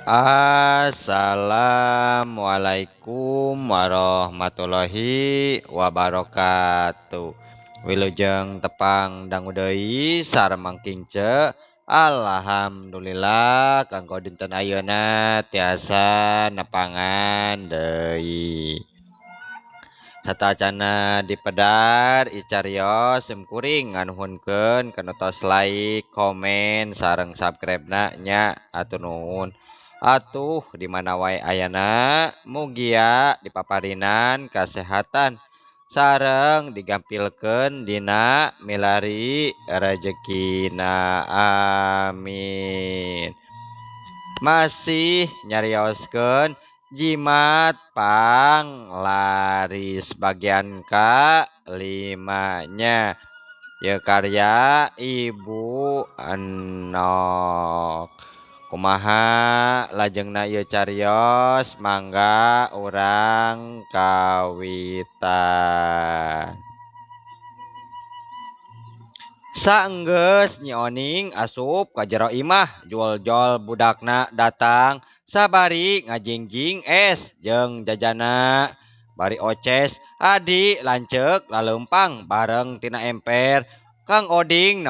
Assalamualaikum warahmatullahi wabarakatuh. Wilujeng tepang dangu deui sareng Mang Kingce. Alhamdulillah kanggo dinten ayeuna tiasa nepangan deui. Satacana dipedar icarios simkuring nganuhunkeun kana tos like, komen, sareng subscribe-na nya hatur nuhun. Atuh di mana wae ayana mugia dipaparinan kasehatan sareng digampilkeun dina milari rejekina, amin. Masih nyarioskeun jimat pang laris bagian ka limanya ya karya Ibu Enok. Kumaha lajengna ieu carios mangga urang kawitan. Saenggeus Nyi Oning asup ka jero imah jual-jol budakna datang sabari ngajingjing es jeung jajana bari oces adi lanceuk laleumpang bareng tina emper. Kang Oding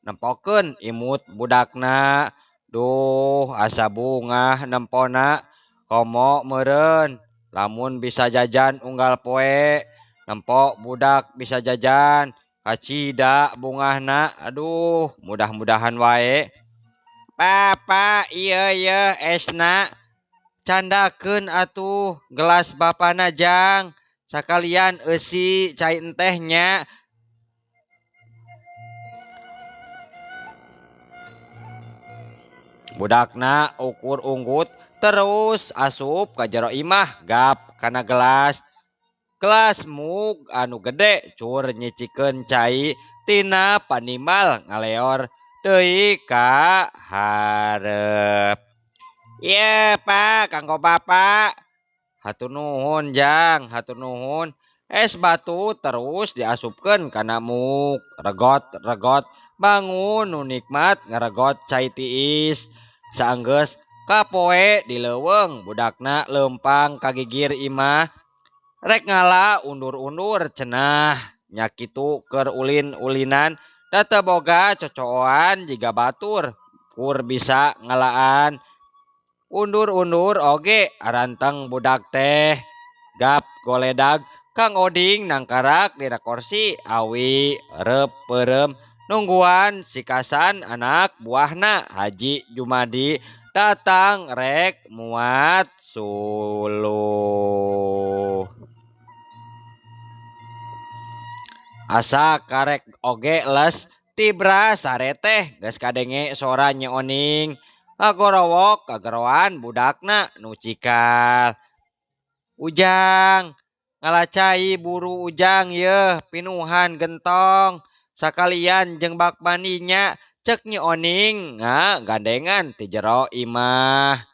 nempokeun imut budakna. Duh asa bungah nempona komo meureun lamun bisa jajan unggal poe nempok budak bisa jajan kacida bungahna. Aduh mudah-mudahan wae. Papa ieu ye esna candakeun atuh gelas bapana jang sakalian eusi cai enteh nya. Budakna ukur unggut terus asup ka jero imah gap kana gelas. Gelas mug anu gede cur nyicikeun cai tina panimal ngaleor deui ka hareup. Ye Pak kanggo bapak. Hatur nuhun jang, hatur nuhun. Es batu terus diasupkeun kana mug, regot-regot bangun nu nikmat ngaregot cai tiis. Saenggeus kapoe di leuweung budakna leumpang kagigir imah. Rek ngala undur-undur cenah nya kitu keur ulin-ulinan da teu boga cocooan jiga batur kur bisa ngalaan. Undur-undur oge aranteng budak teh gap goledag. Kang Oding nangkarak dina korsi awi reup peureum nungguan sikasan anak buahna Haji Jumadi datang rek muat suluh. Asa karek oge les tibra sare teh geus kadenge sora Nyi Oning ngagorowok kageroan budakna nu cikal. Ujang ngalacai buru ujang yeuh pinuhan gentong sakalian jeung bak mandinya cek Nyi Oning ngagandengan ti jero imah.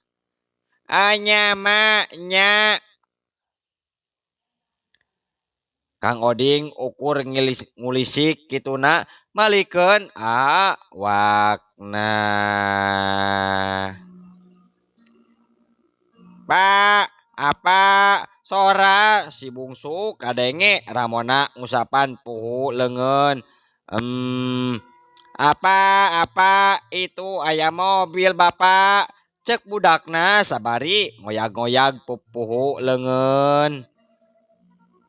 Anya ma nya. Kang Oding ukur ngulisik kituna malikeun awakna. Pak apa sora si bungsu kadenge ramona ngusapan puhu leungeun. Apa itu aya mobil bapak cek budakna sabari ngoyag-ngoyag puhu leungeun.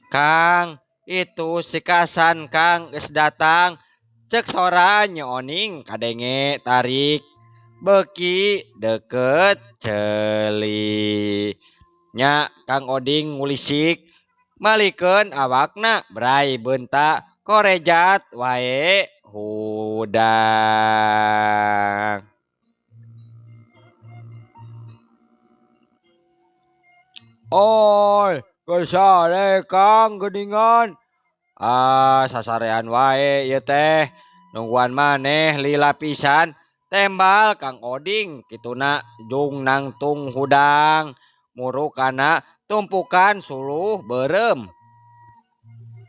Kang itu si Kasan Kang geus datang cek sora Nyi Oning kadenge tarik beuki deukeut ceuli. Nya Kang Oding ngulisik malikeun awakna bray beunta korejat wae hudang. Oi gesare Kang geuningan. Ah sasarean wae ieu teh nungguan maneh lila pisan tembal Kang Oding kituna jung nangtung hudang muruk kana tumpukan suluh beureum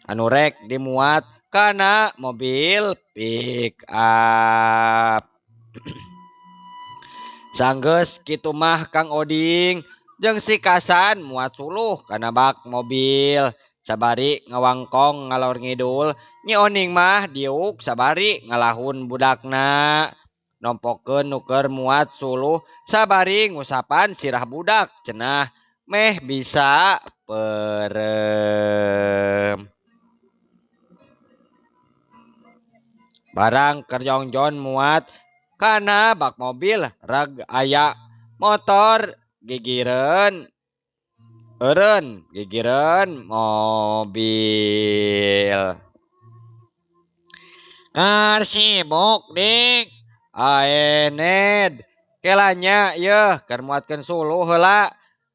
anu rek dimuat kana mobil pick up. Sanggeus kitu mah Kang Oding jeung si Kasan muat suluh kana bak mobil sabari ngawangkong ngalor ngidul Nyi Oning mah diuk sabari ngalahun budakna nompokeun nu keur muat suluh sabari ngusapan sirah budak cenah meh bisa peureum. Barang keur jongjon muat kana bak mobil reg aya motor gigireun eureun gigireun mobil. Keur sibuk ding. Ae Ned, kela nya yeuh keur muatkeun suluh heula.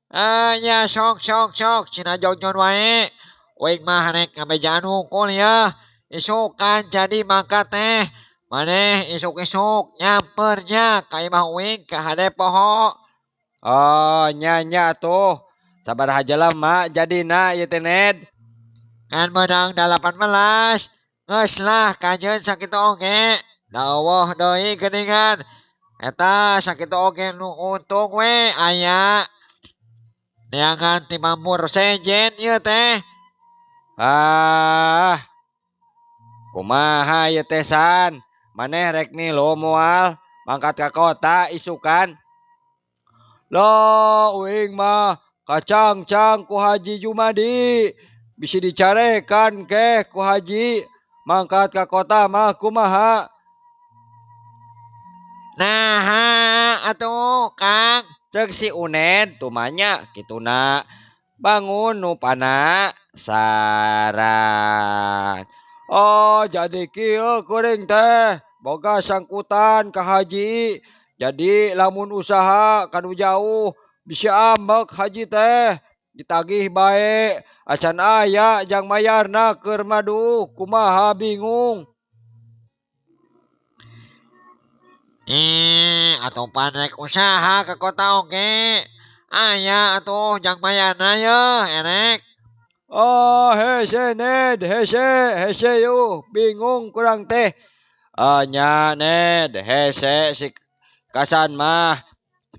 Ah nya sok sok sok cenah jongjon wae. Uing mah rek ngabejaan hungkul yeuh. Isukan jadi mangkat teh. Maneh isuk-isuk nyamper nya ka imah uing ka hade poho. Oh nya nya atuh. Sabaraha jelema jadina ieu teh Ned? Kan meunang 18. Geus lah kajeun sakitu oge. Da eueuh deui geuningan. Eta sakitu oge nu untung we aya. Neangan ti mambur sejen ieu teh. Ah. Kumaha ieu teh San? Maneh rek milu moal mangkat ka kota isukan? Lah uing mah kacangcang ku Haji Jumadi. Bisi dicarekan keh ku Haji. Mangkat ka kota mah kumaha? Naha atuh Kang? Ceuk si Uned tumanya kituna bangun nu panasaran. Oh jadi kieu kuring teh boga sangkutan ka Haji. Jadi lamun usaha kanu jauh bisi ambek Haji teh ditagih bae acan aya jang mayarna keur maduh kumaha bingung. Atuh pan rek usaha ka kota oge. Aya atuh jang mayarna yeuh erek. Oh hese Ned, hese, hese yuh, bingung kurang teh. Nya Ned, hese si Kasan mah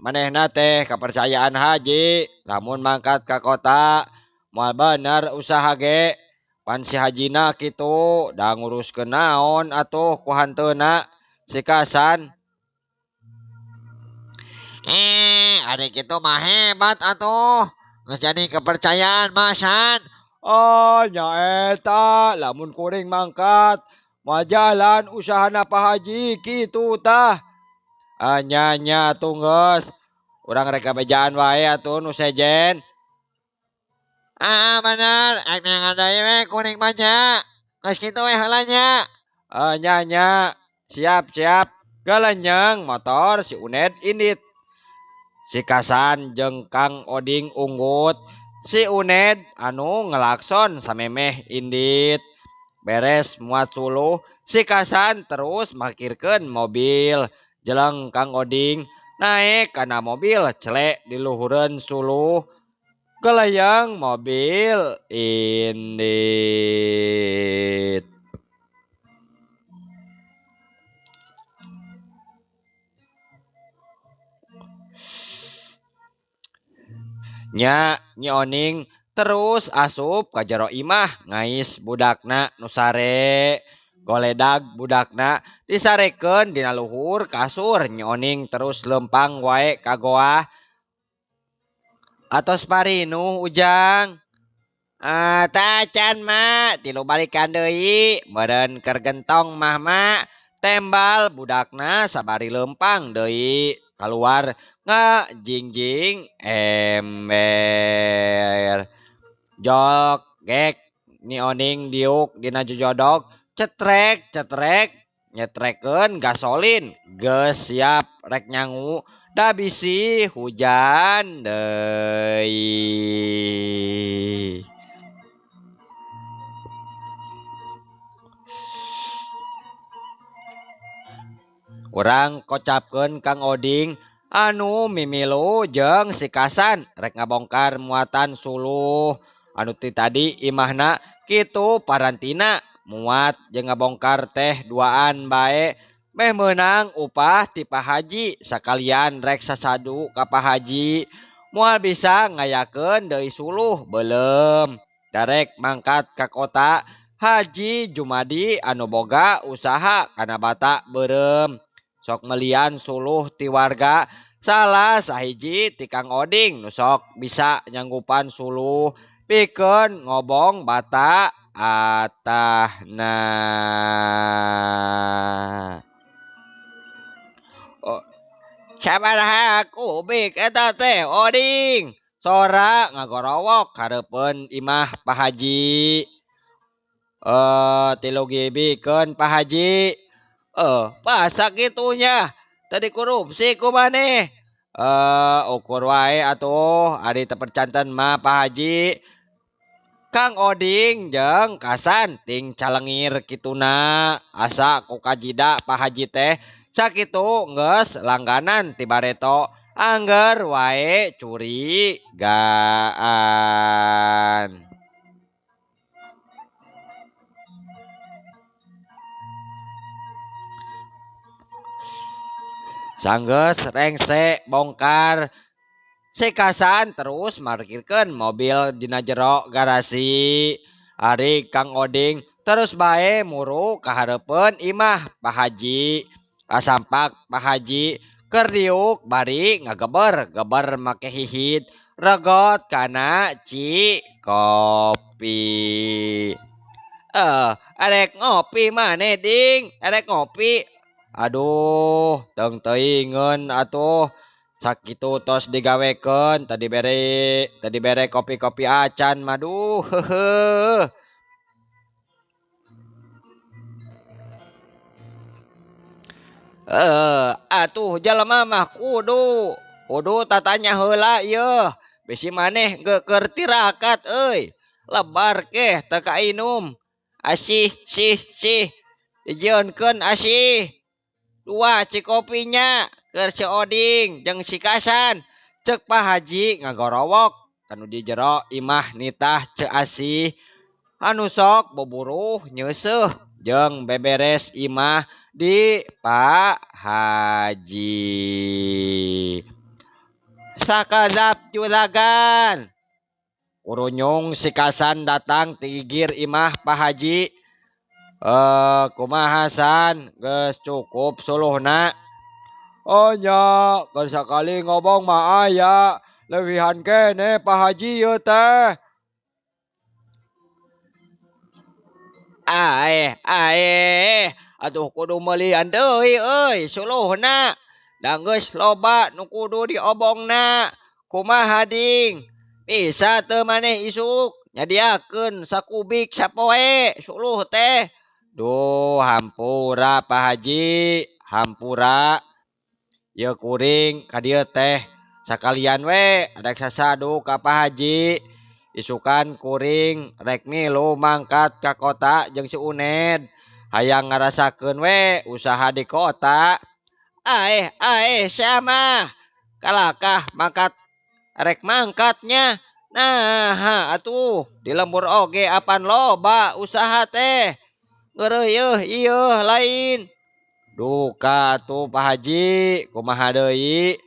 manehna teh kepercayaan Haji, lamun mangkat ka kota moal bener usaha ge. Pan si Hajina kitu da nguruskeun naon atuh ku hanteuna si Kasan. Ari kitu mah hebat atuh. Geus jadi kepercayaan mah San. Oh nya eta lamun kuring mangkat moal jalan usahana Pak Haji kitu tah. Nya nya atuh geus. Urang rek kabejaan wae atuh nu sejen. Ah bener, rek neangan deui we kuring mah nya. Geus kitu we heula nya. Nya nya, siap siap. Galenyeng motor si Uned indit. Si Kasan jeung Kang Oding unggut. Si Uned anu ngelakson samemeh indit. Beres muat suluh, si Kasan terus makirkeun mobil. Jeleng Kang Oding naek kana mobil celek di luhureun suluh. Gelayang mobil indit. Nya Nyi Oning terus asup ka jero imah ngais budakna nu sare. Goledag budakna disarekeun dina luhur kasur. Nyi Oning terus lempang wae ka goah. Atos parinuh Ujang. Tacan mak tilu balikan deui meureun keur gentong mah mak. Tembal budakna sabari lempang deui kaluar ngajingjing ember. Jok gek Nyi Oning diuk dina jojodok cetrek cetrek nyetrekeun gasolin. Geus siap rek nyangu da bisi hujan deui. Urang kocapkeun Kang Oding anu mimilu jeung si Kasan rek ngabongkar muatan suluh anu ti tadi imahna kitu parantina muat jeung ngabongkar teh duaan bae Meh meunang upah ti Pak Haji sakalian rek sasadu ka Pak Haji. Moal bisa ngayakeun deui suluh beuleum. Darek mangkat ka kota Haji Jumadi anu boga usaha kana bata beureum. Sok melian suluh ti warga salah sahiji ti Kang Oding nu sok bisa nyanggupan suluh pikeun ngobong bata atahna. Oh, sabaraha kubik eta teh Oding? Sora ngagorowok hareupeun imah Pak Haji. 3 gibikeun Pak Haji. Pas sakitunya tadi korupsi ku maneh. Ukur wae atuh ari teu percanten mah Pak Haji. Kang Oding jeung Kasan ting calengir kituna asa ku kajida Pak Haji teh sakitu geus langganan ti bareto angger wae curigaan. Sanggeus rengse bongkar si Kasan terus markirkeun mobil dina jero garasi. Ari Kang Oding terus bae muru ka hareupeun imah Pak Haji. Kasampak Pak Haji keur diuk bari ngageber-geber make hihid regot kana ci kopi. Arek ngopi maneh ding, arek ngopi. Aduh, teung teuingeun atuh. Sakitu tos digawekeun tadi bere kopi-kopi acan maduh heuheuh. Atuh jelema mah kudu tatanya heula ieu. Bisi maneh geukeur tirakat euy. Lebar keh teu kainum. Asih sih sih dijieunkeun asih. 2 ci kopinya keur si Oding jeung si Kasan. Cek Pak Haji ngagorowok kanu di jero imah nitah Ceu Asih anu sok boburuh nyeuseuh jeung beberes imah di Pak Haji. Sakadap juragan. Urunyung si Kasan datang ti gigir imah Pak Haji. Kumaha San, geus cukup suluhna. Oh nya, geus sakali ngobong mah aya, leuwihan keneh Pak Haji ieu teh. Aeh, aeh, atuh kudu meulian deui euy suluhna. Da geus loba nu kudu diobongna. Kumaha ding? Bisa teu maneh isuk nyadiakeun sakubik sapoe suluh teh. Duh, hampura Pak Haji, hampura. Ieu kuring ka dieu teh sakalian we rek sasadu ka Pak Haji. Isukan kuring rek milu mangkat ka kota jeung si Uned. Hayang ngarasakeun we usaha di kota. Aeh, aeh, sama. Kalakah mangkat rek mangkatnya. Nah, atuh di lembur oge apan loba usaha teh. Ngeureuh ieu lain. Duka atuh Pak Haji, kumaha deui?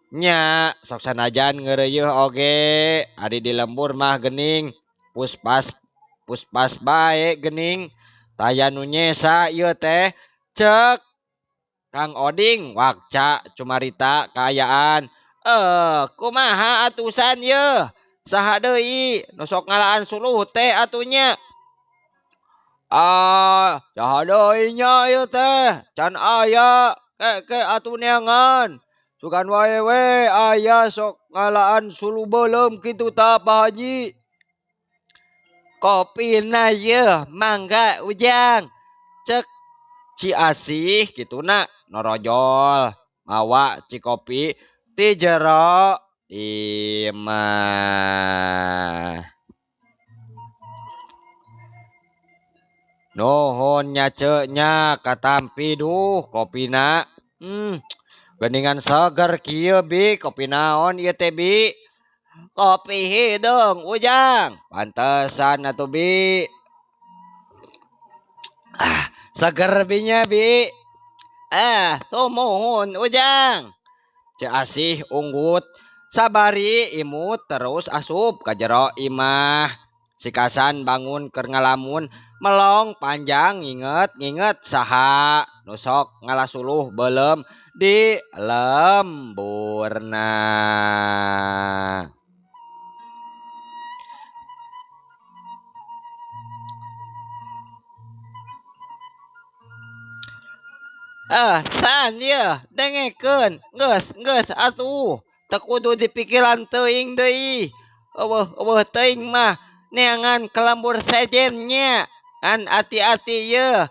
Nya, sok sanajan ngeureuh oge, ari di lembur mah geuning puspas puspas bae geuning. Taya nu nyesa ieu teh. Cek Kang Oding wakca cumarita kaayaan. Kumaha atusan yeuh? Saha deui nu sok ngalaan suluh teh atunya? Ah, saha deui nya ieu teh? Can aya ke atuh neangan. Sugan wae we aya sok ngalaan suluh beuleum kitu tah Pak Haji. Kopina yeuh mangga Ujang. Cek Ci Asih kituna norojol mawa ci kopi ti jero imah. Nuhun nya ceu nya katampi duh kopina. Geningan seger kieu bi kopi naon ieu teh bi? Kopi hideung Ujang. Pantesan atuh bi. Ah, seger bi nya bi. Ah, sumuhun Ujang. Ceu Asih unggut sabari imut terus asup ka jero imah. Si Kasan bangun keur ngalamun melong panjang nginget-nginget saha nu sok ngalasuluh beuleum di lemburna. Ah, san ieu dengekeun geus geus atuh teu kudu dipikiran teuing deui. Eueuh eueuh teuing mah neangan ka lembur sejen nya ngan ati-ati ieu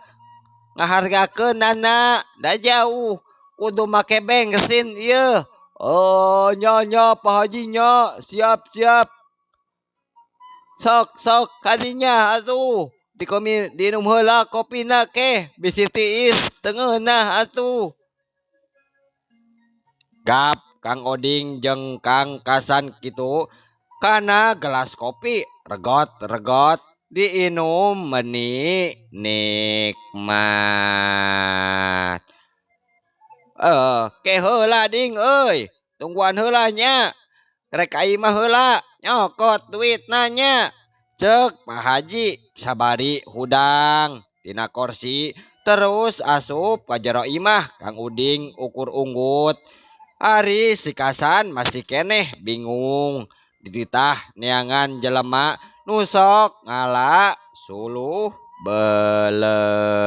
ngahargakeunana da jauh kudu make bensin ieu. Oh nya nya Pak Haji nya siap siap. Sok sok kadinya atuh. Dikomi dinum heula kopina keh bisi tiis teu ngeunah atuh. Gap Kang Oding jeung Kang Kasan kitu kana gelas kopi regot-regot diinum meni nikmat. Ke heula ding euy, tungguan heula nya. Rek ka imah heula nyokot duitna nya. Ceuk Pak Haji sabari hudang tina korsi terus asup ka jero imah Kang Uding ukur unggut. Ari si Kasan masih keneh bingung dititah neangan jelema nu sok ngala suluh beuleum.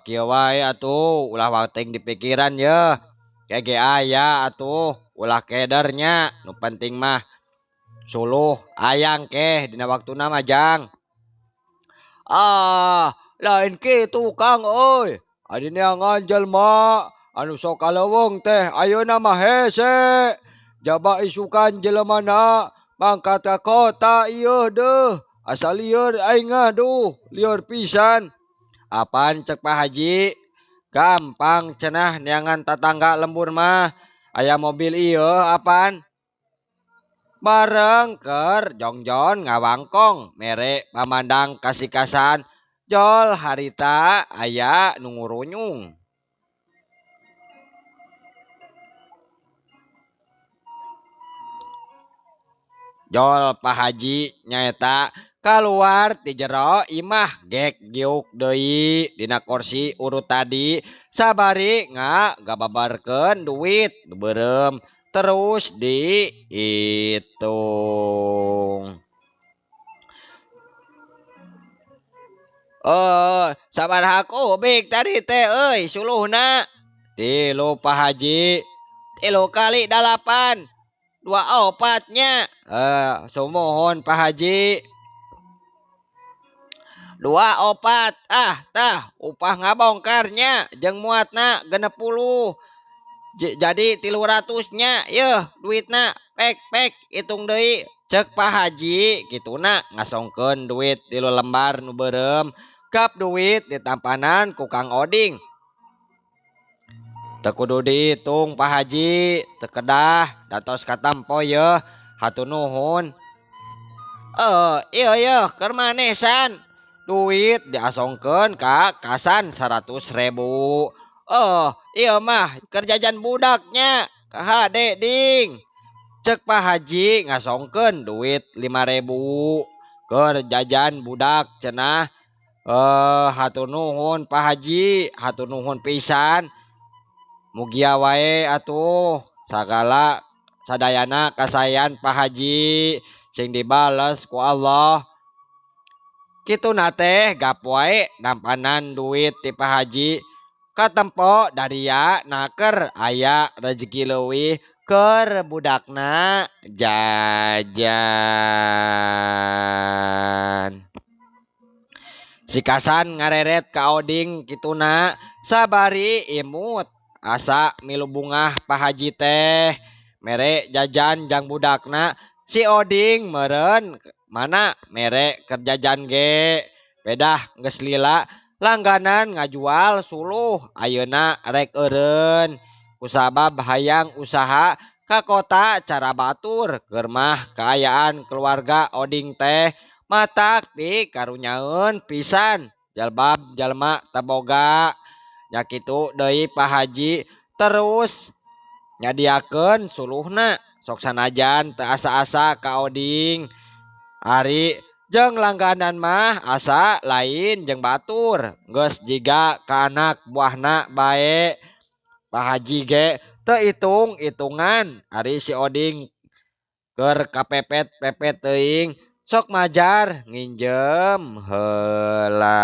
Kieu wae atuh ulah wating dipikiran yeuh. Kege aya atuh ulah kedernya nu penting mah suluh ayang keh dina waktuna mah jang. Ah, lain kitu Kang euy. Adi neangan jelema anu sok kaleuweung teh ayeuna mah hese. Jaba isukan jelemana mangkat ka kota ieu deuh. Asa lieur aing duh, lieur pisan. Apan cek Pak Haji? Gampang cenah neangan tatangga lembur mah. Aya mobil ieu apan? Bareng keur jongjon ngawangkong mere pamandang kasikasan jol harita aya nu ngurunyung. Jol Pak Haji nyaeta kaluar ti jero imah gek giuk deui dina korsi urut tadi sabari ngagababarkeun duit nu beureum terus dihitung. Sabaraha kubik tadi teh euy suluhna? 3 Pak Haji. 3 kali 8. 2 opatnya. Sumuhun Pak Haji. 2 opat. Ah, tah upah ngabongkarnya jeung muatna 60. Jadi 300-nya yeuh duitna pek pek hitung deui. Cek Pak Haji kituna ngasongkeun duit 3 lembar nu beureum. Kap duit ditampanan ku Kang Oding. Teu kudu dihitung Pak Haji, teu kedah datos katampo yeuh, hatur nuhun. Ieu yeuh keur maneh san. Duit diasongkeun ka Kasan 100.000. Ieu mah keur jajan budaknya, kahade ding. Cek Pak Haji ngasongkeun duit 5.000 keur jajan budak cenah. Hatur nuhun Pak Haji, hatur nuhun pisan. Mugia wae atuh sagala sadayana kasayan Pak Haji sing dibales ku Allah. Kituna teh gap wae nampanan duit ti Pak Haji katempo daria naker aya rezeki leuwih keur budakna jajan. Si Kasan ngareret ka Oding kituna sabari imut asa milu bungah Pak Haji teh mere jajan jang budakna. Si Oding meureun mana mere keur jajan ge pedah geus lila langganan ngajual suluh ayeuna rek eureun kusabab hayang usaha ka kota cara batur keur mah kaayaan keluarga Oding teh Matak pikarunyaeun pisan jalbab jalma teboga. Nya kitu deui Pak Haji terus nyadiakeun suluhna sok sanajan teu asa-asa ka Oding. Ari jeung langganan mah asa lain jeung batur geus jiga ka anak buahna bae. Pak Haji ge teu itung-itungan ari si Oding keur kapepet-pepet teuing sok majar nginjem heula.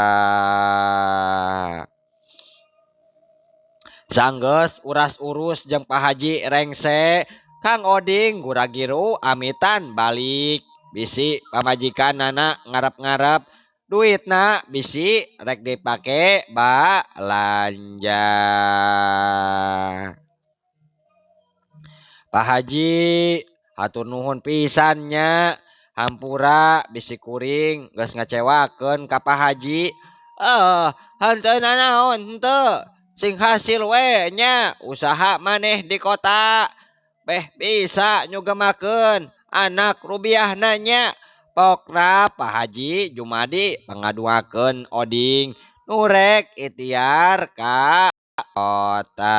Sanggeus uras-urus jeung Pak Haji rengse, Kang Oding gura-giru amitan balik. Bisi pamajikanana ngarep-ngarep duitna bisi rek dipake balanja. Pak Haji hatur nuhun pisan nya, hampura bisi kuring geus ngecewakeun ka Pak Haji. Henteu nanaon henteu. Sing hasil we nya usaha maneh di kota. Beh bisa nyugemakeun anak rubiahna nya. Pokna Pak Haji Jumadi pangaduakeun Oding nurek ikhtiar ka kota.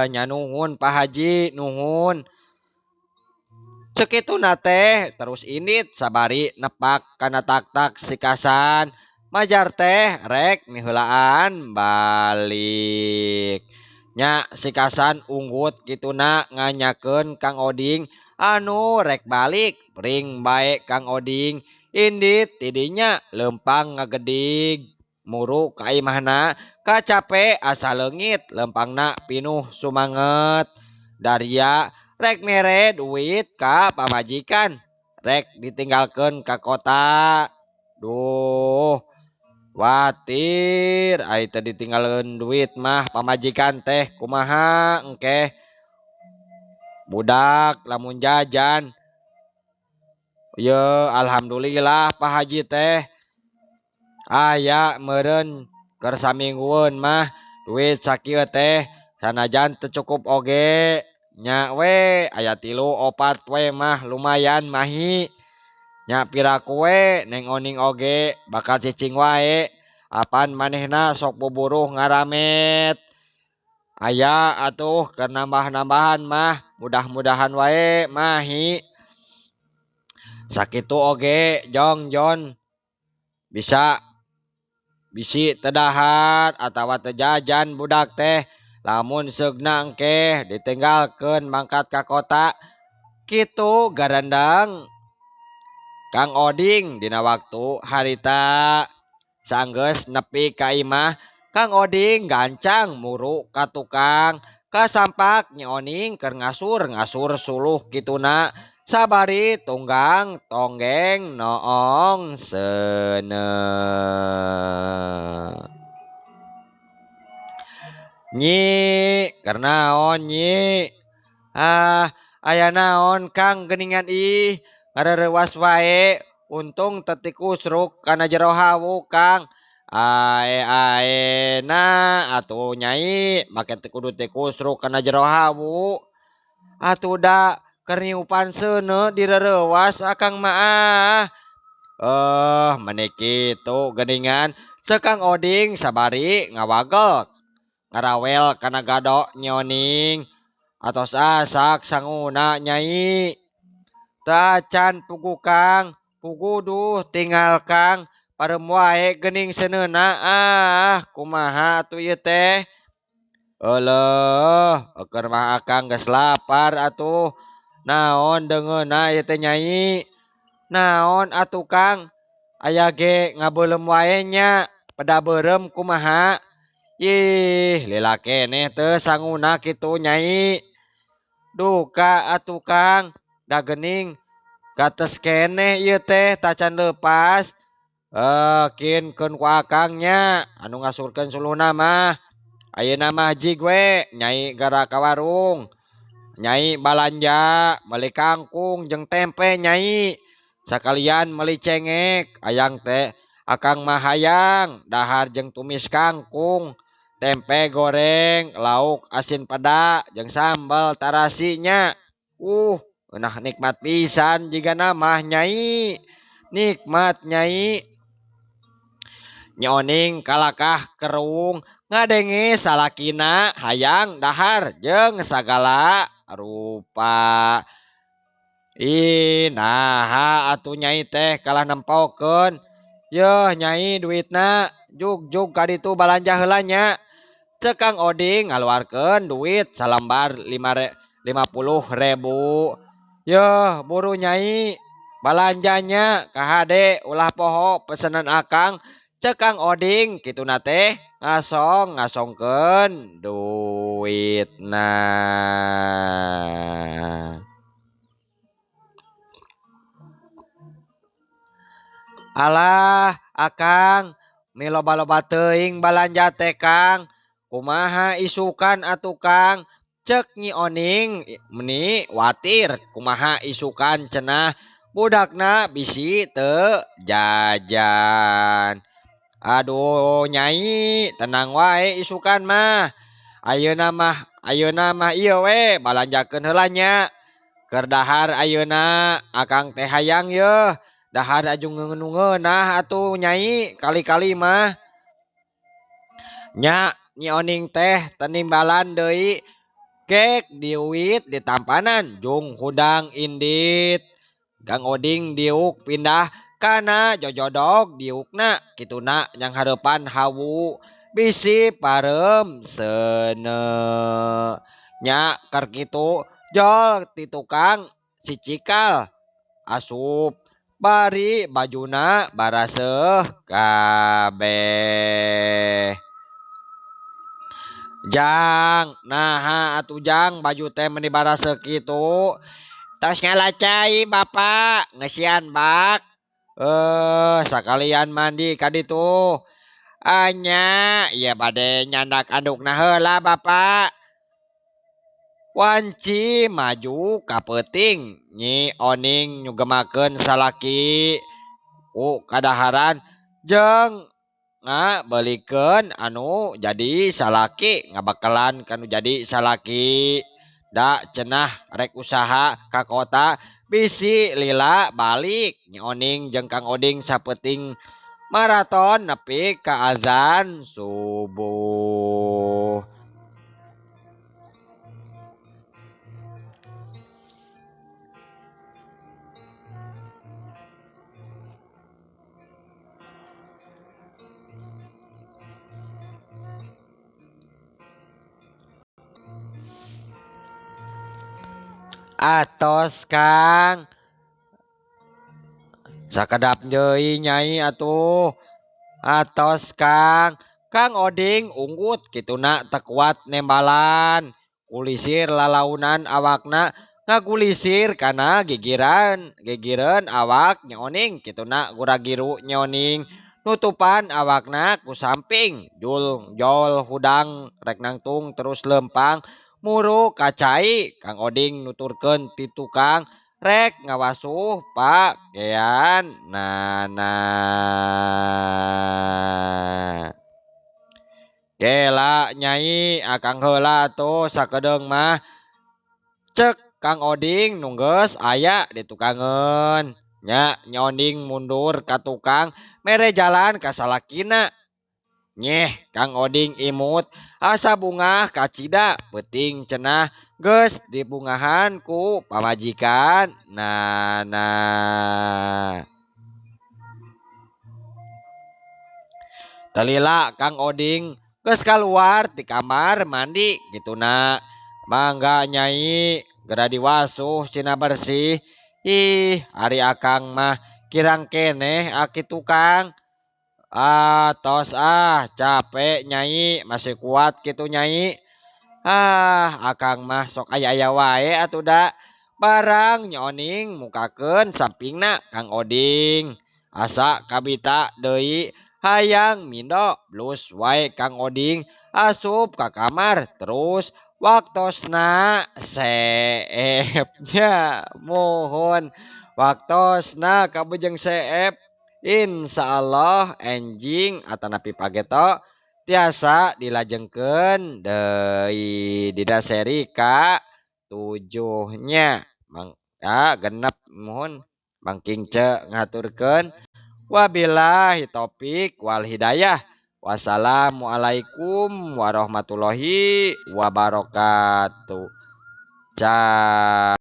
Nya nuhun Pak Haji nuhun. Cekituna teh terus indit sabari nepak kana tak-tak sikasan. Majar teh rek miheulaan balik. Nya sikasan unggut kituna nganyakeun Kang Oding anu rek balik. Pring bae Kang Oding indit tidinya lempang ngagedig. Muru ka imahna kacape asa leungit lempangna pinuh sumanget. Daria rek mere duit ka pamajikan rek ditinggalkeun ka kota. Duh watir ai teh ditinggalkeun duit mah pamajikan teh kumaha engke budak lamun jajan. Ye alhamdulillah Pak Haji teh aya meureun keur saminggueun mah duit sakieu teh sanajan teu cukup oge nya we aya 3 4 we mah lumayan mahi. Nya piraku we Neng Oning oge bakal cicing wae apan manehna sok buburuh ngaramet. Aya atuh keur nambah-nambahan mah mudah-mudahan wae mahi. Sakitu oge jongjon bisa bisi teu dahar atawa teu jajan budak teh lamun seugna engke ditinggalkeun mangkat ka kota. Kitu garandang Kang Oding dina waktu harita. Sanggeus nepi ka imah Kang Oding gancang muru ka tukang kasampak Nyi Oning keur ngasur-ngasur suluh kituna sabari tunggang tonggeng noong seuneu. Nyi keur naon nyi? Ah aya naon Kang geuningan ih ngareurewas wae untung teu tikusruk kana jero hawu Kang. Ae ae na atuh nyai make teu kudu tikusruk kana jero hawu. Atuh da keur niupan seuneu direurewas akang mah. Meni kitu geuningan ceuk Kang Oding sabari ngawagel ngarawel kana gado Nyi Oning. Atos asak sanguna nyai. Teu acan pugu Kang, pugu duh tinggal Kang, pareum wae geuning seuneuna ah kumaha atuh ieu teh. Euleuh, eukeun mah akang geus lapar atuh. Naon deungeunna ieu teh nyai? Naon atuh Kang? Aya ge ngabeuleum wae nya, peda beureum kumaha? Ih, lila keneh teu sanguna kitu nyai. Duka atuh Kang, da geuning gates keneh ieu teh tacan leupas. Kin keun ku akang nya anu ngasurkeun suluhna mah. Ayeuna mah jig we nyai gara ka warung. Nyai balanja meuli kangkung jeung tempe nyai. Sakalian meuli cengek ayang teh akang mah hayang dahar jeung tumis kangkung, tempe goreng, lauk asin peda jeung sambal tarasi nya. Ngeunah nikmat pisan jigana mah Nyai. Nikmat Nyai. Nyi Oning kalakah kerung ngadenge salakina hayang dahar jeung sagala rupa. Ih naha atuh Nyai teh kalah nempokeun. Yeuh Nyai duitna jug-jug ka ditu balanja heula nya. Ceuk Kang Oding ngaluarkeun duit salambar 50.000. Yeuh buru Nyai balanjanya kahade ulah poho pesenan akang. Ceuk Kang Oding kituna teh ngasong ngasongkeun duitna. Alah akang miloba-loba teuing balanja teh Kang. Kumaha isukan atuh Kang? Ceuk Nyi Oning meni watir kumaha isukan cenah budakna bisi teu jajan. Aduh Nyai tenang wae isukan mah. Ayeuna mah ieu we balanjakeun heula nya. Keur dahar ayeuna akang teh hayang yeuh. Dahar aju ngeunah atuh Nyai kali-kali mah. Nya Nyi Oning teh tenimbalan deui gek diuit di tampanan jung hudang indit. Kang Oding diuk pindah kana jojodog diukna kituna nyang hareupan hawu bisi pareum seuneu. Nya keur kitu jol ti tukang si cikal asup bari bajuna baraseuh kabeh. Jang naha atuh jang baju teh meni baraseuh kitu. Tos ngalacai bapak ngesian bak. Sakalian mandi ka ditu. Anya ieu bade nyandak andukna heula bapak. Wanci maju ka peuting Nyi Oning nyugemakeun salaki ku kadaharan jeung ngabeulikeun anu jadi salaki ngabekelan kanu jadi salaki. Da cenah rek usaha ka kota bisi lila balik. Nyi Oning jeung Kang Oding sapeuting maraton nepi ka azan subuh. Atos Kang sakedap deui Nyai atuh. Atos Kang. Kang Oding unggut kituna teu kuat nembalan. Kulisir lalaunan awakna ngagulisir kana gigiran gigireun awak Nyi Oning kituna guragiru Nyi Oning nutupan awakna ku samping jul jol hudang rek nangtung terus lempang muru kacai. Kang Oding nuturkeun ti tukang rek ngawasuh pakean nana. Gela Nyai akang heula atuh sakedeung mah. Ceuk Kang Oding nunggeus aya di tukangeun. Nya Nyi Oning mundur ka tukang mere jalan ka salakina. Nyeh Kang Oding imut asa bungah kacida peuting cenah geus dibungahan ku pamajikan nana. Telila Kang Oding geus kaluar ti kamar mandi kituna. Mangga Nyai geura diwasuh cina bersih. Ih ari akang mah kirang keneh aki tukang. Ah tos ah capek Nyai masih kuat kitu Nyai. Ah akang mah sok aya-aya wae atuh da. Barang Nyi Oning mukakeun sampingna Kang Oding. Asa kabita deui hayang mindo blus wae Kang Oding asup ka kamar terus waktosna seepnya mohon waktosna kabujeng seep. Insyaallah enjing atanapi pageto tiasa dilajengkeun deui dina seri ka 7 nya. Mang Ya genep muhun Bangking ce ngaturkeun wabillahi taufik wal hidayah. Wassalamualaikum warahmatullahi wabarakatuh. Cah.